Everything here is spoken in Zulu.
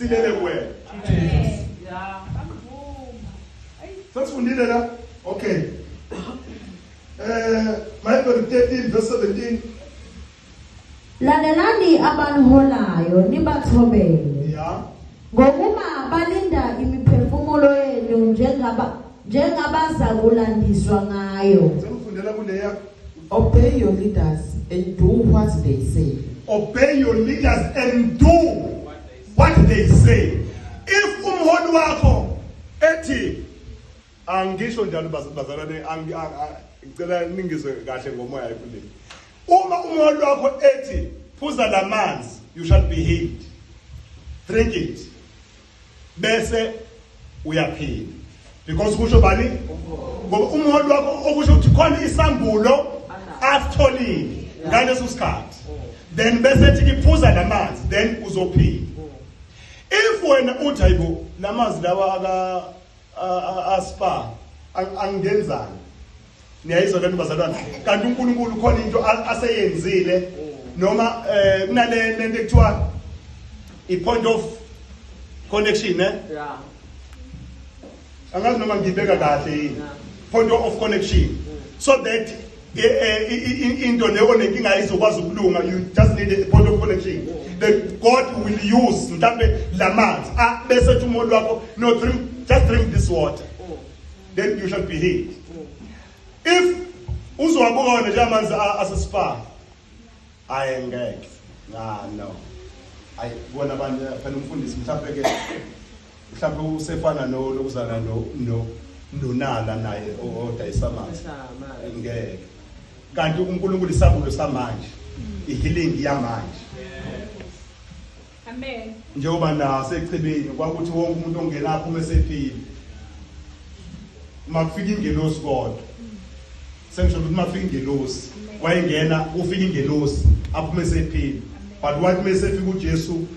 Silele kuwena. Jesus. Sesifundile la? Okay. Bible 13 verse 17. Lalelani abaniholayo nibathobele. Yeah. Ngokuba balinda imiphefumulo yenu njengabazakulandiswa ngayo. Sengifundela kuleya. Obey your leaders and do what they say. Obey your leaders and do what they say. If umholi wakho ethi, angisho njalo bazalwane, ngicela ningizwe kahle ngomoya ephilile. Uma umholi wakho ethi phuza lamanzi, you shall be healed, drink it, bese uyaphila, because kusho bani? Ngoba umholi wakho, okusho ukuthi khona isambulo asitholile ngaleso sikhathi, then bese ethi iphuza lamanzi, then uzophila. If wena uthi, "Hayibo, lamanzi lawa aka aspa, angenzani?" Niyayizwa lento, bazalwane? Kanti uNkulunkulu khona into aseyenzile, noma kunale lento ekuthiwa i point of connection, eh? Yeah. Angazi noma ngibeka kahle yini. Point of connection, so that into leyo nenkinga izokwazi ukulunga. You just need a point of connection that God will use. Mhlambe lamanzi, bese ethi umuntu wakho, "No, drink, just drink this water, then you shall be healed." If uzowabuka wona nje amanzi ase-Spar, ayi, ngeke, ah, no, ayi, bona abantu phela umfundisi mhlawumbe ke, mhlawumbe usefana no lokuzana no nonala naye odayisa amanzi, ngeke. Kanti uNkulunkulu isambulo samanje, i-healing yamanje. Amen. Njengoba nasechibini kwakuthi wonke umuntu ongenapho uma esephile, uma kufika ingelosi, kodwa sengisho ukuthi uma kufika ingelosi, wayengena, kufika ingelosi, aphume esephile, but wathi uma esefika uJesu